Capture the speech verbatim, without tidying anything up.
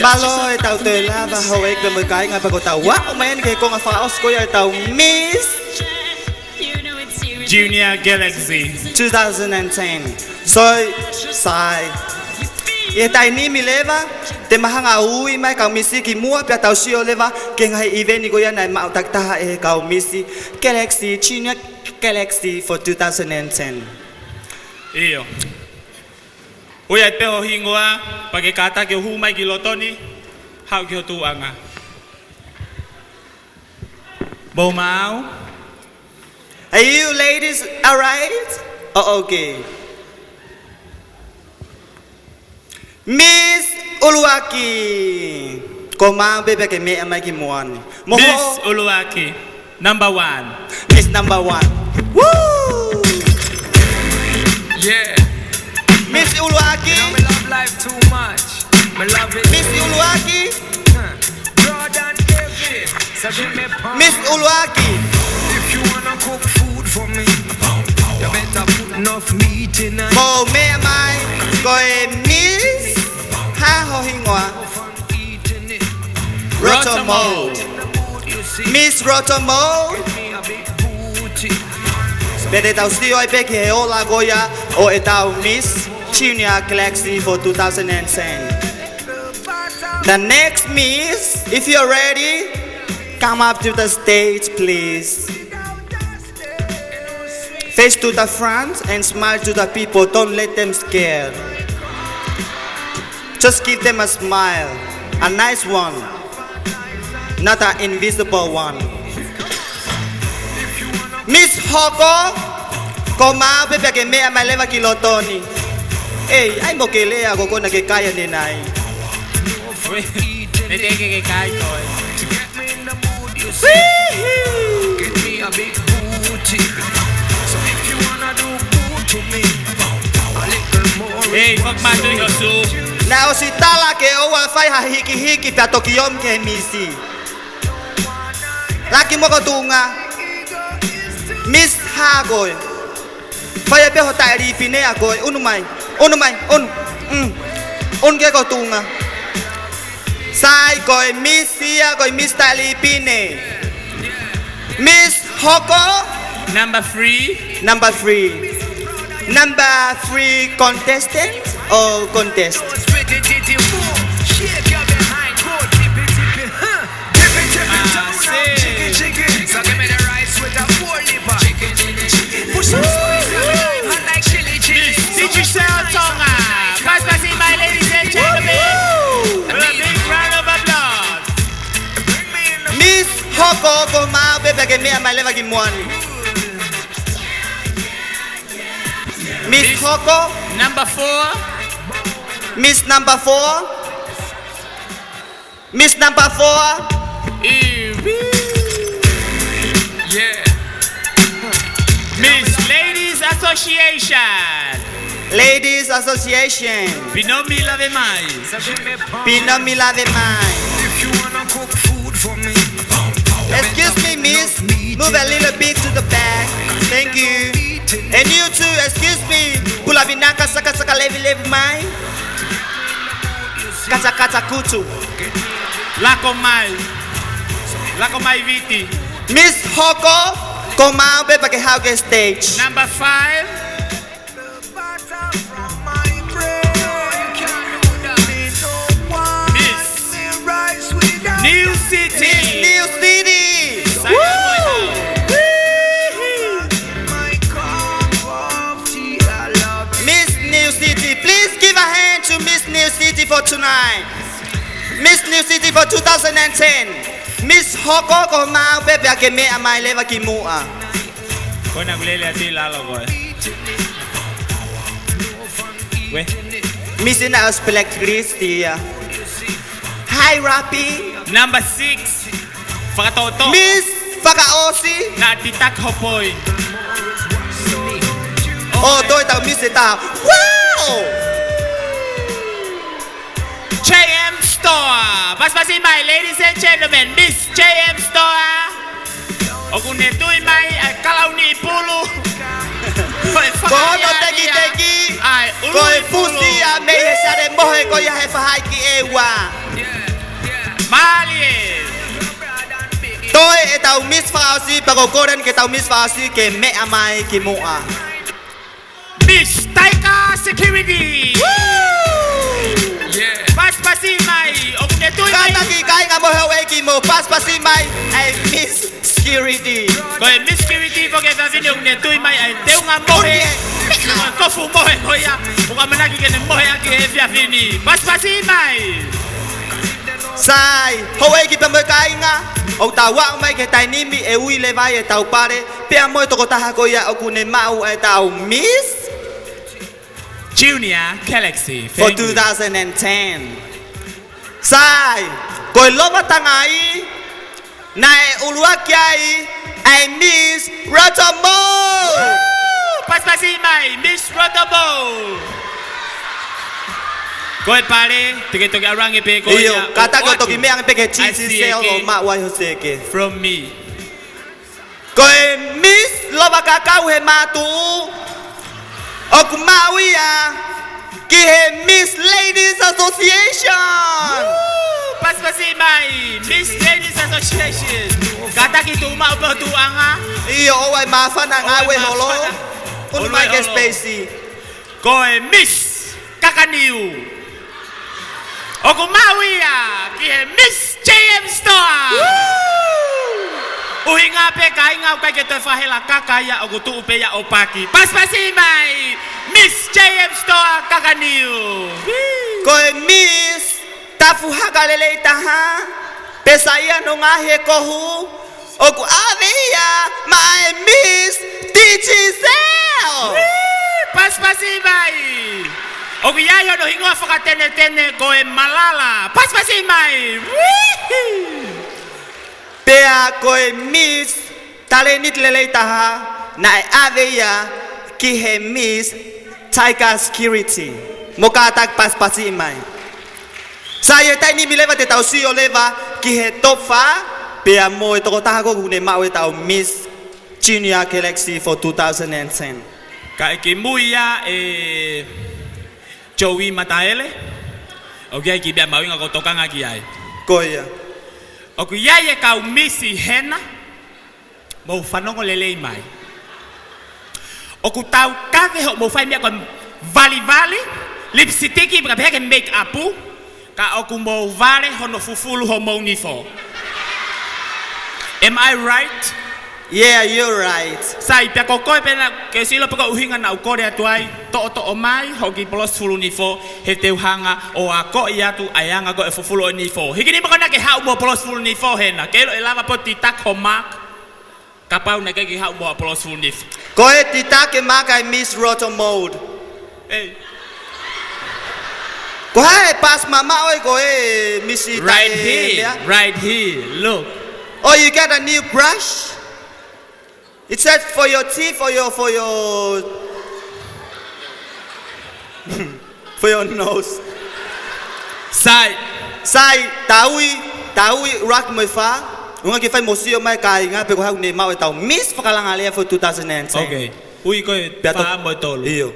Mālō e tau toe lava houʻeiki pea mo e kāinga pea ko tau ua o mai eni ki he konga fakaʻosi ko ia e tau Miss Junior Galaxy two thousand and ten. Soi, sai. ʻI he taimi ni leva, te ma hanga ui mai kau misi ki muʻa pea tau sio leva ki he ngaahi ʻiveni ko ia naʻe maʻu takitaha ʻe he kau Miss Galaxy, Junior Galaxy for two thousand and ten. ʻIo. ʻOiauē pē ho hingoa, pea ke kātaki ʻo hū mai ki loto ni, haʻu ki ho tuʻuʻanga. Mou maau. Are you ladies all right? Oh, okay. Miss ʻUluaki. Ko maau pē pea ke meʻa mai ki muʻa ni. Mo Miss ho- ʻUluaki. Number one. Miss number one. Woo! Yeah. Miss ʻUluaki. You know me love life too much. Me love it. Miss ʻUluaki. Huh. Broad and heavy. So give me pound. Miss uluaki. If you wanna cook food for me, you better put enough meat in it. Mou meʻa mai, ko e Miss, hā ho hingoa? Roto Mode. Miss Roto Mode. Pea te tau sio ai pē ki he ola ko ia ʻo e tau Miss Junior Galaxy for two thousand and ten. The next Miss, if you're ready, come up to the stage, please. Face to the front and smile to the people. Don't let them scare. Just give them a smile. A nice one. Not an invisible one. Miss Hoko, ko maau pē pea ke meʻa mai leva ki loto ni. Ei, ʻai mo ke lea ko kona ke kai ʻanenai. Ui, ne te ke ke kai koe. Wee-hee! Ei, fuck my doing your show. Naʻe ʻosi tala ke ʻoua fai ha hikihiki pea toki ō mai ki he misi. Laki mo ko tuʻunga. Miss hā koe. Fai pē ho taʻelipine ʻa koe. Unu mai. Unu mai. Unu. Mm. Unu ke ko tuʻunga. Sai ko e Miss ia, ko e Miss taʻelipine. Miss Hoko. Number three. Number three. Number three contestant or contest? Digicel Tonga. Pass, pass in, my ladies and gentlemen. With a big round of applause. Miss Hoko, ko maau pē pea ke meʻa mai leva ki muʻa ni. Miss Hoko. Number four. Miss number four. Miss number four. Iwi. Yeah. Miss Ladies Association. Ladies Association. Pinomi lave mai. Pinomi lave mai. If you wanna cook food for me. Excuse me, miss. Move a little bit to the back. Thank you. And you too, excuse me. Pula vinaka, saka, saka, levi, levi mai. Kata, kata, kutu. Lako mai. Lako mai, Viti. Miss Hoko, ko maau pē pea ke haʻu ki he stage. Number five. Miss New City. Miss New City. Woo! Miss New City. Please give a hand to Miss New City for tonight. Miss New City for two thousand and ten. Miss Hoko, ko maau pē pea ke meʻa mai leva ki muʻa. Ko ena kulele ati lalo koe. Wē. Miss ina Australia Christia. Hi, Rapi. Number six. Fakatoto. Miss Fakaʻosi. Naʻa titaki ho point. Oh, toe tau Miss ʻe taha. Wow! J M Store. Pass, pass in, my ladies and gentlemen. Miss J M Store. ʻOku ne tui mai ʻa e kalauni pulu. Ko hono tekiteki, ʻa e ʻulu ʻi pulu. Ko e fusi ia mei he sale mohe ko ia he fahaʻi ki ʻEua. Mālie. Toe ʻetau Miss fakaʻosi, pea ko Gordon ke tau Miss fakaʻosi ke meʻa mai ki muʻa. Miss Taika Security. Woo! Yeah. Pasipasi mai, ʻoku ne tui mai. Kātaki kāinga mo houʻeiki mo pasipasi mai, ʻa e Miss Security. Ko e Miss Security foki he efiafi ni ʻoku ne tui mai ʻa e teunga mohe. Ko e kofu mohe ko ia, ʻoku ʻamanaki ke ne mohe ʻaki he efiafi ni. Pasipasi mai. Sai, houʻeiki pea mo e kāinga, ʻoku tau aʻu mai ki he taimi ni ʻe ui leva ai ʻetau pale, pea mo e tokotaha ko ia ʻoku ne maʻu ʻa ʻetau Miss Junior Galaxy. Thank you. For two thousand and ten. Sai, ko e Lova Tangai, naʻe ʻuluaki ai ʻa e Miss Rotomou. Woo! Pasipasi mai, Miss Rotomou. Ko e pale, te ke toki ʻalu ange pē ko ia. ʻIo, kātaki ʻo toki meʻa ange pē ki he G C Cell ʻo maʻu ai ho seke. From me. Ko e Miss Lova Kakau he Mātuʻu, ʻoku maʻu ia ki he Miss Ladies Association. Woo! Pasipasi mai, Miss Ladies Association. Kātaki tuʻu maʻu pē ho tuʻuʻanga. ʻIo, ʻoua ʻe māfana ngāue holo. ʻOua ʻe holo. Unu mai ki he space. Ko e Miss Kakaniu. ʻOku maʻu ia ki he Miss J M Store. Woo! ʻUhinga pē kāinga ʻoku ʻikai ke toe fakahela kaka ia ʻoku tuʻu pē ia ʻo paki. Pasipasi mai, Miss J M Store Kakaniu. Woo! Ko e Miss Tafu Haka lelei taha, pea sai hono ngaahi kohu, ʻoku ʻave ia maʻa e Miss Digicel. Woo! Pasipasi mai. ʻOku ʻi ai hono hingoa fakatenetene ko e Malala. Pasipasi mai. Woo! Pea ko e Miss Talēniti lelei taha, naʻe ʻave ia ki he Miss Taika Security. Mou kātaki pasipasi mai. Sai, he taimi ni leva te tau sio leva ki he top five, pea mo e tokotaha ko ē ʻoku ne maʻu ʻetau Miss Junior Galaxy for two thousand and ten. Kae kimui ia ʻe Joey Mataele, ʻoku ʻi ai e kiʻi meʻa mahuʻinga ke u tokanga ki ai. Ko ia. ʻOku ʻi ai e kau misi hena, mou fanongo lelei mai. ʻOku tau kave hoʻomou fai meʻa ko e valivali, lipisitiki, pea pehē ki he make-up, ka ʻoku mou vale hono fufulu homou nifo. Am I right? Yeah, you're right. Sai, pea ko koe pē naʻa ke sio pē ko e ʻuhinga naʻa ku kole atu ai, toʻotoʻo mai hoʻo kiʻi polosi fulu nifo, he te u hanga ʻo akoʻi atu ʻa e anga ko ē e fufulu ʻo e nifo. Hiki nima ko ena ke haʻu mo e polosi fulu nifo hena, ke ʻilo ʻe lava pē ʻo titaki ho mark, kapau naʻe ʻikai ke haʻu mo e polosi fulu nifo. Ko e titaki e mark ʻa e Miss Rotomou. Hey. Ko e hā e pasi mamaʻo ʻi he ko e misi taʻe meʻa? Right here, right here, look. Oh, you got a new brush? It says for your teeth, for your, for your, for your nose. Sai. Sai, tau ui, tau ui, rak mo e fā. ʻUhinga ke fai mo sio mai kāinga, pe ko hai ʻoku ne maʻu ʻetau Miss Fakalanga Lea for two thousand and ten. Okay. Ui ko e fā mo e tolu. ʻIo.